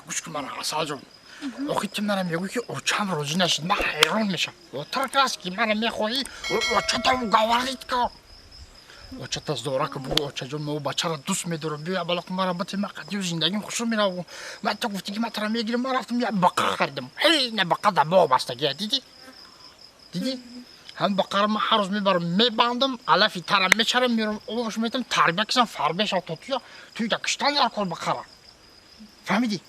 Гӯш кун мана, Асалҷон. Охи ту мана мегӯӣ, ки очам розӣ нашид. Ман ҳайрон мешам. Отар кас ки мана мехоҳӣ, очата уговорить кун. Очата зора ки бугӯ, очаҷон, мо бачаро дӯст медорам, биё бала кун, мара бите, ман қадию зиндагим хушрӯ мераву. Ман ту гуфтӣ ки ман туро мегирам, ман рафтам як бақа харидам. Ҳей, на бақа дар боғ бастагия, дидӣ? Дидӣ? Ҳам бақаро ман ҳар рӯз мебарам, мебандам, алафи тарам мечарам, меорам, обаш метам, тарбия кисам, фарбеша то туя, туя киштан дар кор бақара. Фаҳмидӣ?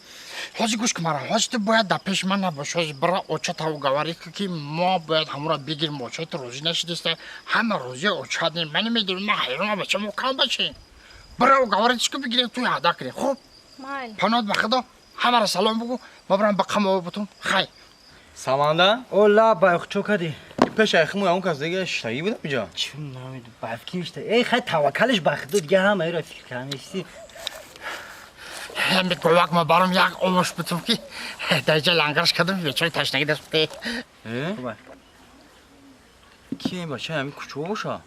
Ҳозир гӯш кун мара, ҳозир ту бояд дар пеши ман набошӣ, ҳозир бира очата уговорить кун, ки мо бояд ҳамонро бигирем, очаи ту розӣ нашидиста, ҳама розия очат не, ман намедонам, ман ҳайронам, бача мо кам бачаем. Бира уговорить кун, бигирем, туй ҳада кунем, хуб? Паноҳат ба Худо, ҳамаро салом бугӯ, ма бирам ба қамова бутум, хай. Саманда? О, лаб, чо кардӣ? Пеш айхиму ягон кас дига шитагӣ будам иҷа. Чӣ намедонам, бафки мишта. Эй, хай, таваккалаш ба Худо, дига ҳамаеро фикр кардам, исти. Ҳами говак ма барам як овош бутум, ки дар иҷа лангараш кардам, бечораи ташнагӣ даст бите. Э? Ки ин бача ҳами кӯчо боша?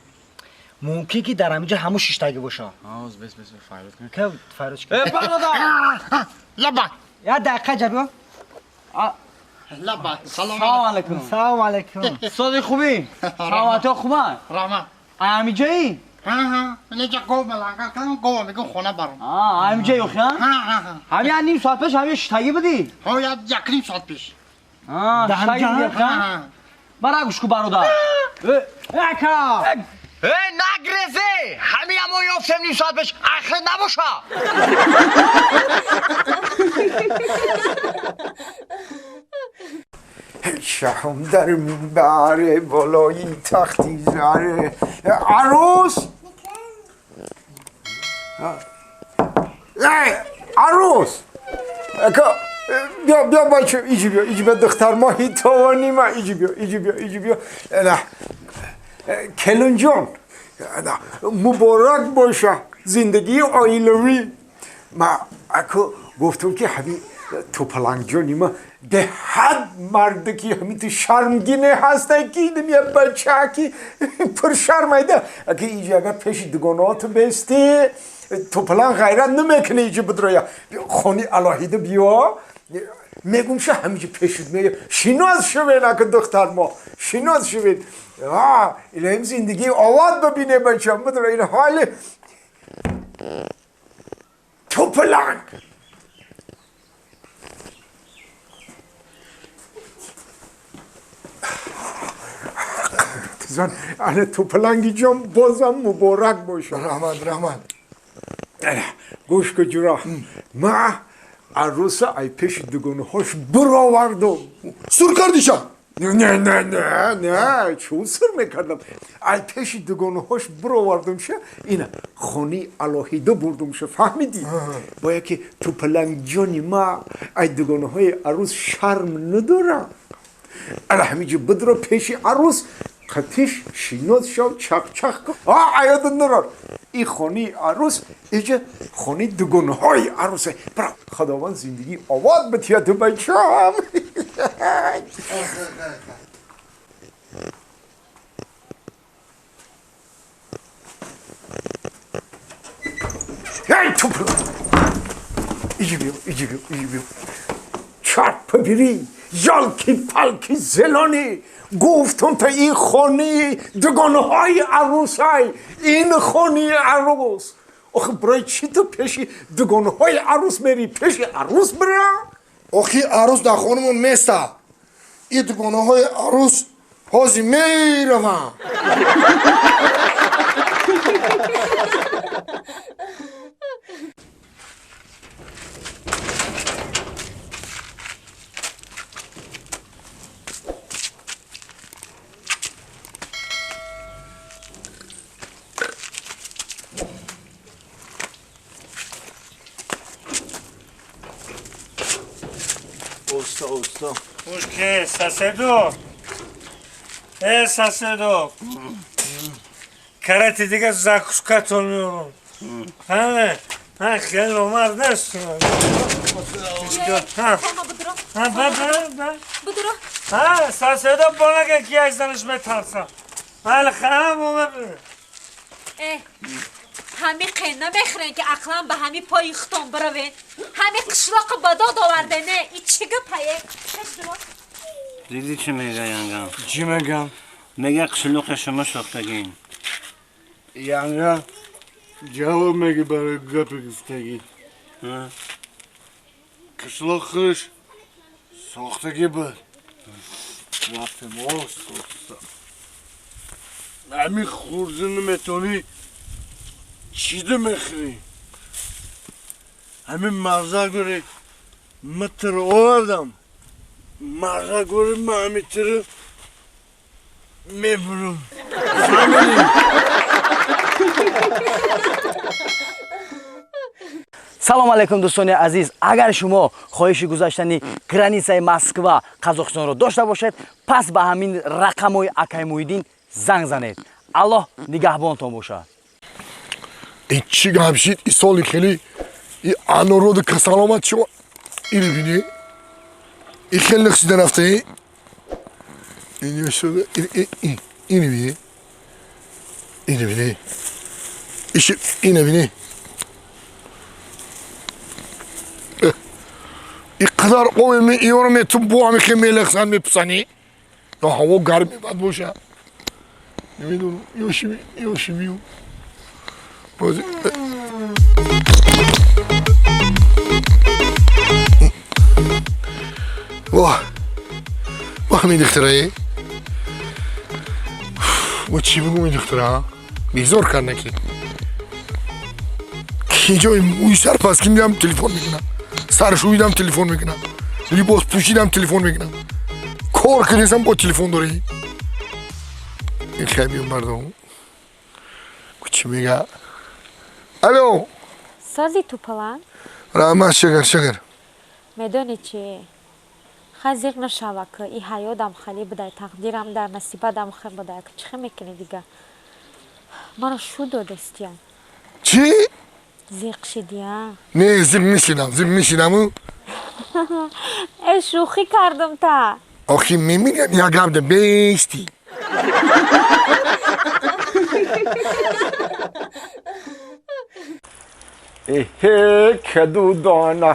Мумкин ки дар ҳаминҷа ҳамун шиштагӣ боша. Ҳоз бес бес фарёд кун. Ка фарёд Э, бародар! Лаба. Як дақиқа ҷа биё. Лаба, салом. Салом алайкум. Салом алайкум. Соди хубӣ? Саломатиҳо хубанд? Раҳмат. Ҳамиҷоӣ? Ҳа, инҷа гов ма лангар кардам, гова мегӯм хона барам. Ҳамиҷои охи, ҳа? Ҳа. Ҳами як ним соат пеш ҳами шитагӣ будӣ? Ҳо, як ним соат пеш. Шитагӣ будӣ, ҳа? Мара гӯш кун, бародар. Ака! Э, нагрезе! Ҳами мо ёфтем ним соат пеш, ахир набоша. شهم در بره بالایی تختی زره عروس ای عروس بیا بیا بچه، ایجی بیا، ایجی بیا، دختر ماهی توانی ما، ایجی بیا، ایجی بیا، ایجی بیا. نه کلون جان، نه مبارک باشه زندگی عائلوی ما. اکو گفتم که همین تو پلنگ جانی ما به حد مرد که همین تو شرمگینه هسته که اینم یه بچه که پر شرمایده. اگه اینجا اگر پیش دگانات بستی، تو پلنگ غیرت نمیکنه اینجا بدرویا خونی علاهیده بیا، میگم شه همیشه پیشت میگه شیناز شوین. اگه دختر ما شیناز شوین، آه این زندگی آواد ببینه بچه بدرو این حال تو پلنگ. زن انا تو پلنگی جان، بازم مبارک باشه. رحمت رحمت. گوش که جورا، ما عروس ای پیش دگونه هاش براوردم. سر کردیشا؟ نه نه نه نه، چون سر میکردم؟ ای پیش دگونه هاش براوردم شه، اینا خونی علاهیده بردم شه، فهمیدی؟ باید که تو پلنگ جانی ما ای دگونه های عروس شرم ندارم. الا همیجه بدرو پیش عروس، قتیش شینوز شو، چق چق کن. آه عیاد نرار، این خونی عروس اینجا خونی دگونه های عروسه. برا خداوند زندگی آباد بتیه تو بچم. ای تو ایجی بیو، ایجی بیو، ایجی بیو. چرپ بیری یالکی پالکی زلانی، گفتم تا این خانه دگانه های عروسای، این خانه عروس. آخه برای چی تو پیش دگانه های عروس میری؟ پیش عروس برا. آخی عروس در خانمون نیستا، این دگانه های عروس حاضی میروم. اوستا اوستا. Ушке, соседо. Э, соседо. Карати дига закускатон меорам. Ҳа, ҳа, хеле номард нест. Ҳа. Ҳа, ба, ба, ба. Будуро. Ҳа, соседо бонага ки аз занаш метарсам. Вале хам омад. Э, Ҳами қен намехӯрен ки ақлан ба ҳами пои хутон биравен. Ҳами қишлоқи ба дод овардене. И чӣ гапае? Диди чӣ мега янгам? Чӣ мегам? Мега қишлоқи шумо сохтагин. Янга ҷавоб меги барои гапи гуфтагӣ. Қишлоқ худаш сохтагӣ буд. Вақте мо сохта. Ҳами хурда наметонӣ чида мехӯрӣ? Ҳамин мағза гӯри митр овардам. Мағза гӯри ман ҳами тири мебурам. Салом алейкум дӯстони азиз. Агар шумо хоҳиши гузаштани границаи Москва Қазоқистонро дошта бошед, пас ба ҳамин рақамҳои акай Муҳиддин занг занед. Аллоҳ нигаҳбонтон бошад. Ин чӣ гап шид? И соли хеле и анороду касаломат шумо ири бини. И хеле нақшида рафта. Ини бини. Ини бини. Иши ина бини. инқадар об иёро метум бо ҳами хел мелехсан мепусанӣ. Ё ҳаво гарми бад боша. Намедонам, ё шимию. Воҳ, воҳ ҳамин духтарае. Мо чӣ бигӯм ин духтара? Безор кард ки. Ки ҷои мӯи сар пас ки мидам телефон мекунам. Саршӯидам телефон мекунам. Либос пӯшидам телефон мекунам. Кор кардесам бо телефон дорӣ. Ин хеле мардум. Чӣ мега? Алло. Сози тупалан? Раҳмат, шукр, шукр. Медонӣ чӣ? Хай зиқ нашава ки и ҳаёдам хали будай, тақдирам дар насибадам хел будай. Чӣ хел мекунӣ дига? Маро шу додестия. Чӣ? Зиқ шидия? Не, зиқ нишидам, зиқ нишидаму. Э, шӯхӣ кардам та. Охи мемирам як гап да бести. Эҳе, каду дона,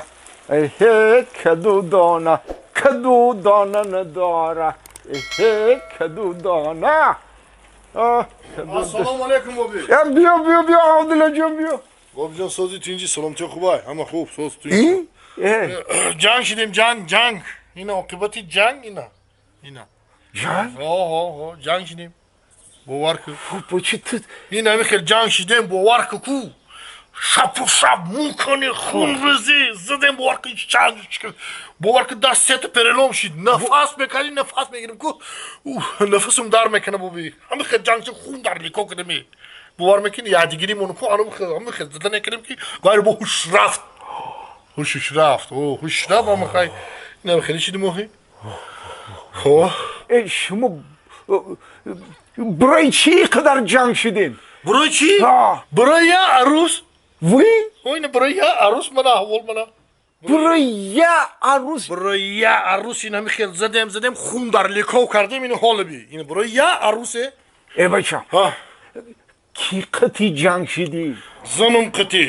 эҳе, каду дона, каду дона надора, эҳе, каду дона. Ассалому алайкум, боби. Биё, биё, биё, Абдулла ҷон, биё. Боби ҷон, сози тинҷи, саломатӣ хубай, ҳама хуб, соз тинҷи. Ҷанг шидем, ҷанг, ҷанг. Ина оқибати ҷанг, ина. Ина. Ҷанг? Ҳо, ҷанг шидем. Бовар кун. Бо чӣ ту? Ин ҳами хел ҷанг шидем, бовар кун ку. Шапу шап мукани хунрезӣ задем, бовар кун, чанд бовар кун, даст сета перелом шид. Нафас мекардим, нафас мегирим ку. Нафасум дар мекана боби. Ҳами хел ҷанг шид, хун дар лико кардем. Бовар мекунӣ, ядигиримон ку, ҳами хел зада накардем ки ғайр бо ҳуш рафт. Ҳушш рафт. О, ҳуш рафт, ҳама хай. Инам хеле шидим охи. Хо. Э, шумо барои чӣ қадар ҷанг шидем? Барои чӣ? Барои я арӯс. Вы? Ой, не барои я арӯс мана аҳвол мана. Барои я арӯс. Барои я арӯс ин ҳами хел задем, задем, хун дар леков кардем, ин ҳолаби. Ин барои я арӯсе. Э, бача. Ҳа. Ки қити ҷанг шидӣ? Занум қити.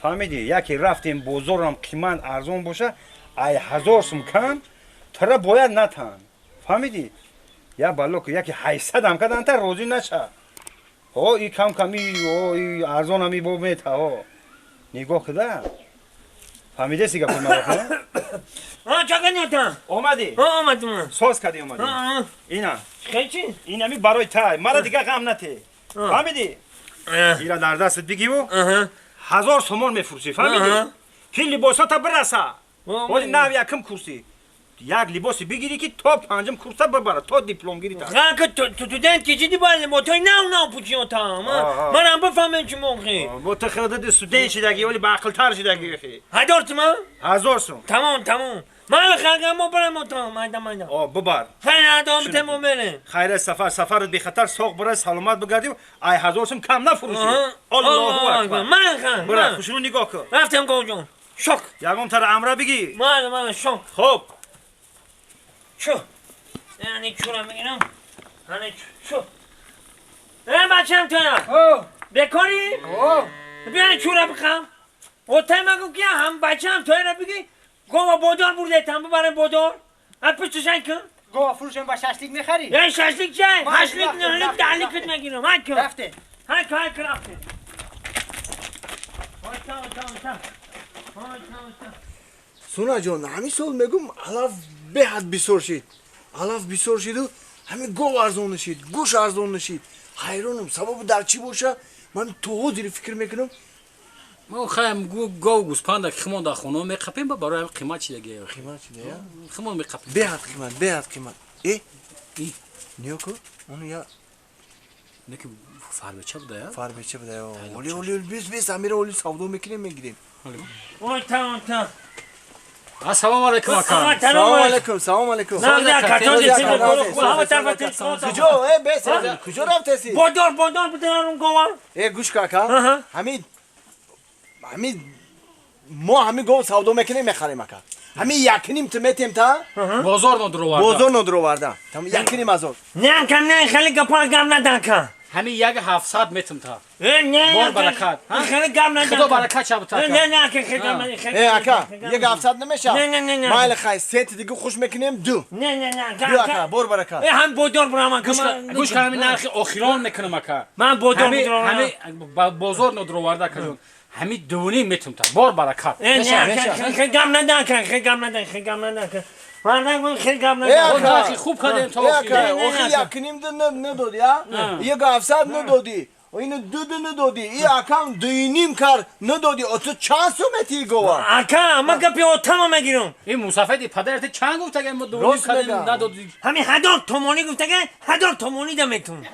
Фаҳмидӣ, яке рафтем бозорам қимат арзон боша, ай 1000 сум кам, тара бояд натан. Фаҳмидӣ? Я бало ки яке 800 ам кадан та розӣ наша. Ҳо, и кам ками, о, и арзон ами бо мета, ҳо. Нигоҳ куда. Фаҳмидеси гапи маро, ҳо? А, чаканята. Омадӣ? Ҳо, омадам. Соз кардӣ омадӣ? Ина. Хел чӣ? Ин ами барои тай. Мара дига ғам нате. Фаҳмидӣ? Ира дар дастат бигиву. 1000 сомон мефурӯшӣ, фаҳмидӣ? Ки либосата бираса. Ҳоли нав якум курсӣ. Як либосе бигирӣ ки то панҷум курса бибара, то диплом гирӣ та. Ха, ки студент ки чиди бояд либосҳои нав нав пӯшӣ отам. Манам бифаҳмем чӣ моқи. Бо ту худат студент шидагӣ, вале баақлтар шидагӣ хи. 1000 суман? 1000 сум. Тамом, тамом. Ман хагам мо барам отам, майда майда. О, бибар. Хайр, адом темо мерем. Хайр, сафар, сафарат бехатар, соқ бира, саломат бигардӣ, ай 1000 сум кам нафурӯшӣ. Аллоҳу акбар. Ман хан. Бира, хушрӯ нигоҳ кун. Рафтем говҷон. Шок. Ягон тара амра бигӣ. Ман, ман, шок. Хоб. Шо. Яъне чура мегирам. Ҳане чу. Э бачам тоя. Бекори? Биёни чура бихам. Отай магу ки ҳам бачам тояра биги. Гова бодор бурдетам бибарем бодор. А пушташан кун. Гова фурӯшем ба шашлик мехарӣ? Э шашлик чай? Ҳашлик нӯҳлик даҳликат мегирам. Ҳай кун. Рафте. Ҳай кун, ҳай кун рафте. Ой та, та, та. Ой та, та. Суна ҷон, ҳамин сол мегум алаф беҳад бисёр шид. Алаф бисёр шиду ҳамин гов арзон нашид, гӯш арзон нашид. Ҳайронам, сабабу дар чӣ боша? Ман то ҳозир фикр мекунам. Мо хаем гов гӯспанда ки химон дар хона меқапем, ба барои қимат чидаги. Қимат чида, я? Химон меқапем. Беҳад қимат, беҳад қимат. Э? Ниё ку? Ону я Неки фарбеча буда, я? Фарбеча буда, я. Оли, оли, бес, бес, амира оли савдо мекунем, мегирем. Ой та, та. Ассалому алайкум, ака. Салом алайкум, салом алайкум. Куҷо? Э, бес, куҷо рафтеси? Бодор, бодор бударам гова. Э, гӯш ка, ака. Ҳамин ҳамин мо ҳамин гов савдо мекунем, мехарем, ака. Ҳамин якним ту метем та? Бозор нодуроварда. Бозор нодуроварда. Там якним ҳазор. Не, ака, не, хеле гапа гап надан, ака. Ҳамин як 700 метм та. Э, не. Бор баракат. Хеле гап надан. Худо баракат шаб та. Не, не, ака, хеле гап надан. Э, ака, як 700 намеша? Не, не, не, не. Майли хай, сети дига хуш мекунем ду. Не, не, не, ака. Ду, ака, бор баракат. Э, ҳам бодор бурам, ака. Гӯш кун, ҳамин нархи охирон мекунам, ака. Ман бодор бурам. Ҳамин бозор нодуроварда, ака ҷон. Ҳамин дувним метм та. Бор баракат. Э, не, ака, хеле гап надан, ака, хеле гап надан, хеле гап надан, ака. Ман хеле гап надан. Хуб кардем то охир. Охир якним ду надоди, а? Як 700 надоди. Ину ду ду надоди. И акам дуйним кар надоди. О ту чанд сум мети гова? Ака, ман гапи отама мегирам. Ин мусафеди падарат чанд гуфтага мо дувним кардем надоди. Ҳамин 1000 томонӣ гуфтага, 1000 томонӣ да метун.